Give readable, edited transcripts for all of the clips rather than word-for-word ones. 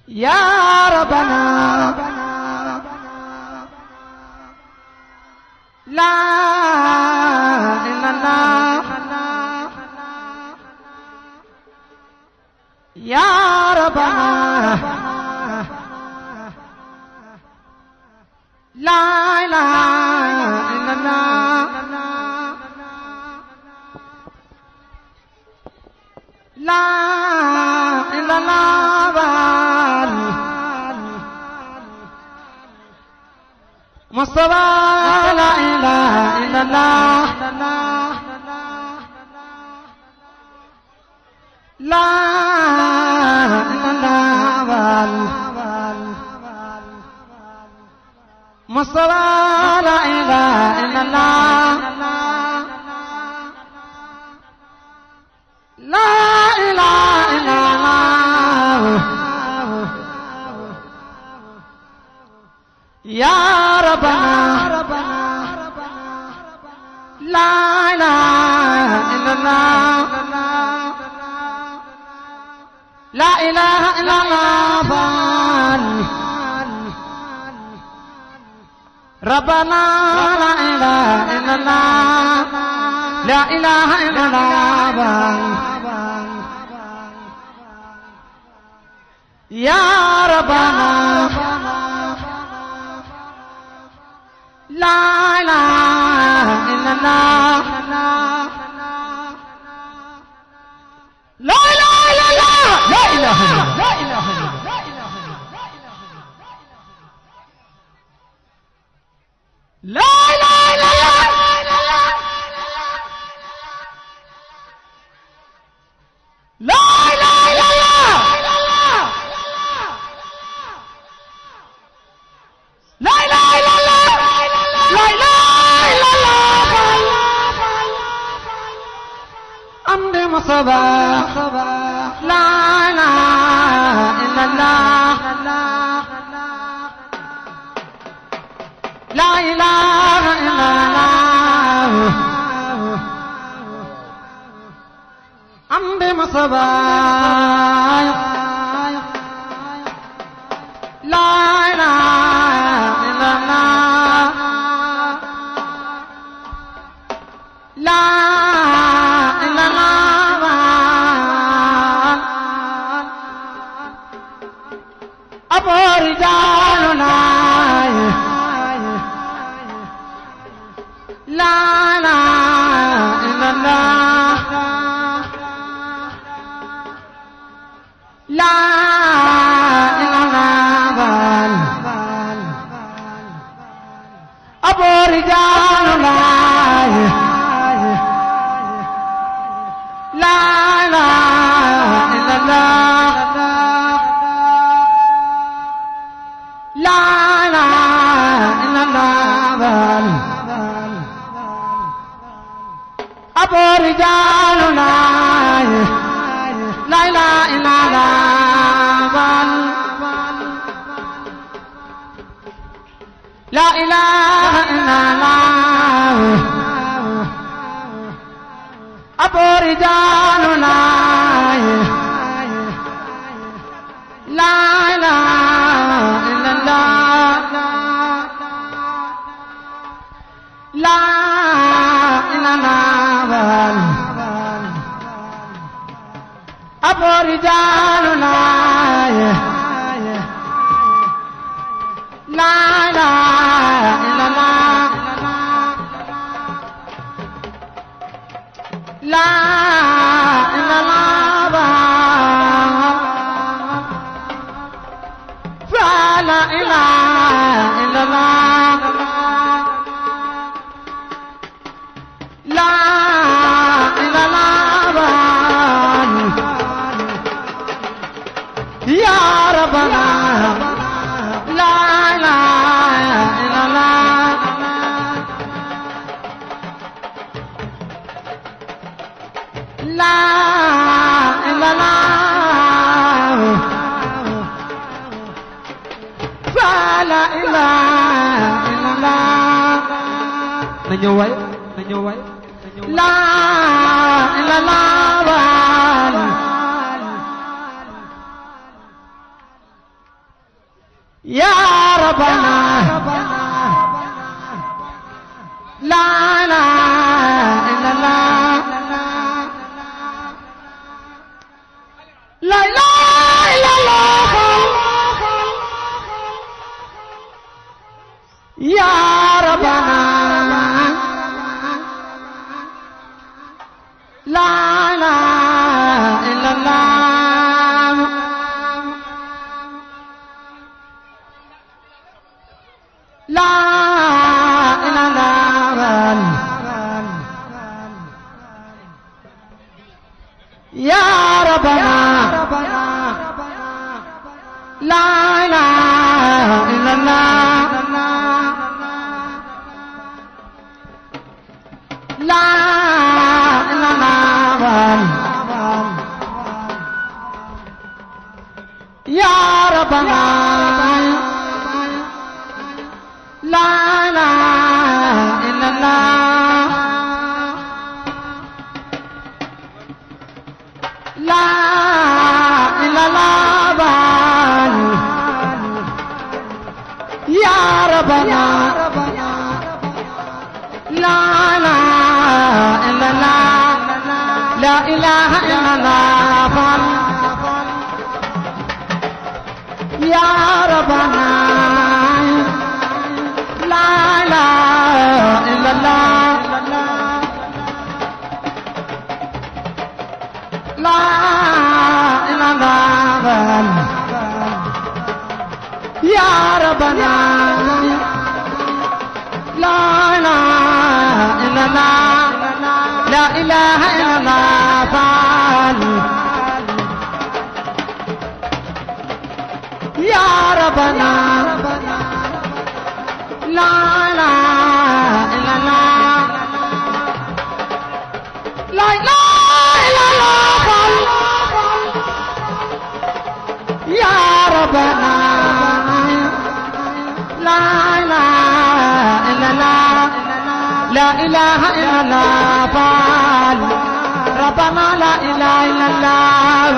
يا ربنا لا إله إلا الله يا ربنا لا إله إلا الله لا إله إلا الله مصطفى لا إله إلا الله لا إله إلا الله مصطفى لا إله إلا الله لا إله إلا الله يا ربنا لا إله إلا الله لا إله إلا الله ربنا لا إله إلا الله لا إله إلا الله يا ربنا لا إله إلا الله لا إله إلا الله لا إله إلا الله لا إله إلا الله لا إله إلا الله لا إله إلا الله لا إله إلا الله لا إله إلا الله أمد مصبا لا إله إلا الله لا إله إلا الله أمد مصبا لا إله إلا الله لا إله إلا الله أبو رجالنا لا إله إلا الله لا إله إلا الله أبو رجال الله لا إله إلا الله لا إله إلا الله أبو رجال الله لا إله إلا الله لا إله إلا الله أبو رجال الله لا إله إلا الله لا إله إلا الله أبو رجال الله لا إله إلا الله لا إله إلا الله فلا إله إلا الله لا إله إلا الله يا ربنا لا إله إلا الله لا إله إلا الله فلا إله إلا الله نجوي لا إله إلا الله يا ربنا لا إله إلا الله لا إله إلا الله يا ربنا لا إله إلا الله لا إله إلا الله يا ربنا لا إله إلا الله لا إله يا ربنا لا إله إلا الله لا إله يا ربنا لا إله إلا الله لا إله إلا الله يا ربنا لا إله إلا الله لا إله يا ربنا لا إله إلا الله لا إله إلا الله يا ربنا لا إله إلا الله لا إله إلا الله يا ربنا لا إله إلا الله لا إله إلا الله ربنا لا إله إلا الله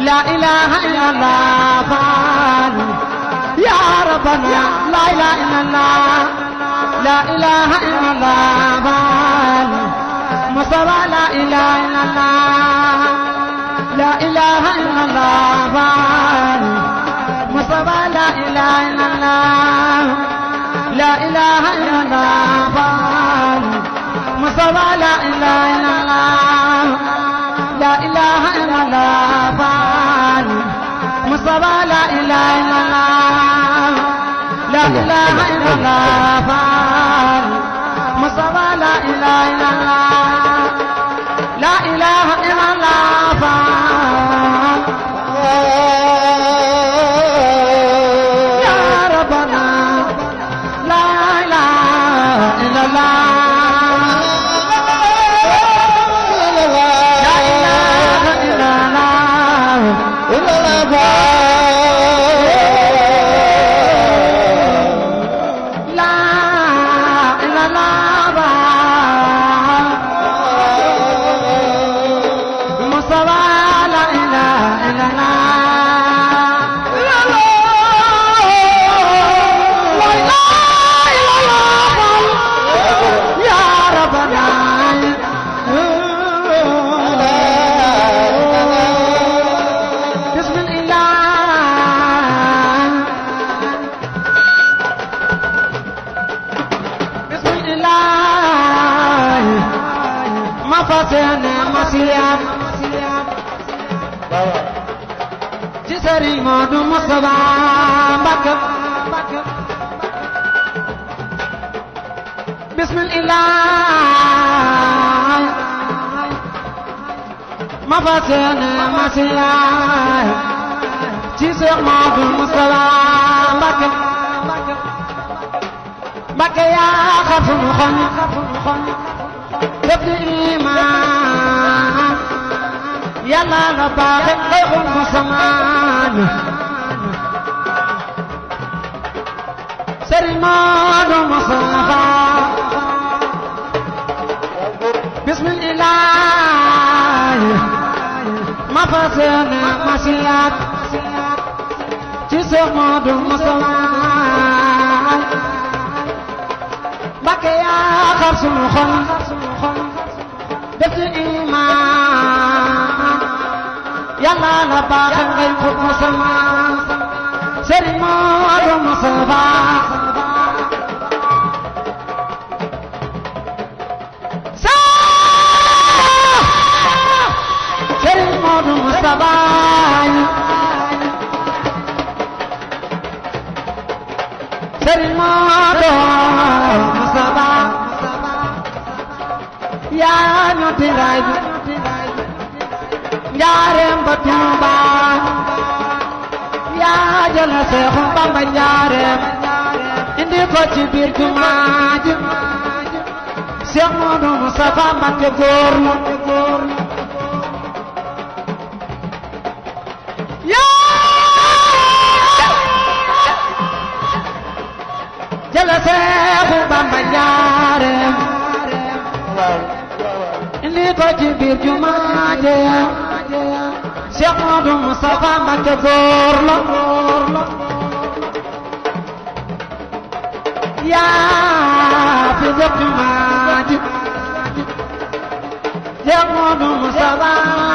لا إله إلا الله يا ربنا لا إله إلا الله لا إله إلا الله مصطفى لا إله إلا الله لا إله إلا الله مصطفى لا إله إلا الله لا إله إلا الله مصطفى لا إله إلا الله لا إله إلا الله مصطفى لا إله إلا الله لا إله إلا الله مصطفى لا إله إلا الله لا إله إلا الله يا ربنا لا إله إلا الله لا إله إلا الله لا إله إلا الله مصطفى لا إله إلا الله لا إله إلا الله يا ربنا بسم الله بسم الله ما فاتنا مسياب جسري مودو مصطفى بكر بسم الله ما فاتنا مسياب جسر مودو مصطفى بكر بكر يا خفن خن تبدي إيمان يلا نبارك لهم مسلمان سرمان مصطفى بسم الله ما فاتنا مسيات جسر Cheikh Modou Moustapha Mbacké yaa xar sunu xol def ci iman Yàlla la baax ngay xut Moustapha Serigne Modou Moustapha Serigne Modou Moustapha Serigne Modou Moustapha yaa ñu tiraay njaareem ba Tuuba yaa jël Seexu Bamba njaareem indi ko ci biir jumaa ji Cheikh Modou Moustapha Mbacké góor jëla Seexu Bamba njaareem indi ko ci biir jumaa ji Cheikh Modou Moustapha Mbacké góor la yaa fi def jumaa ji Cheikh Modou Moustapha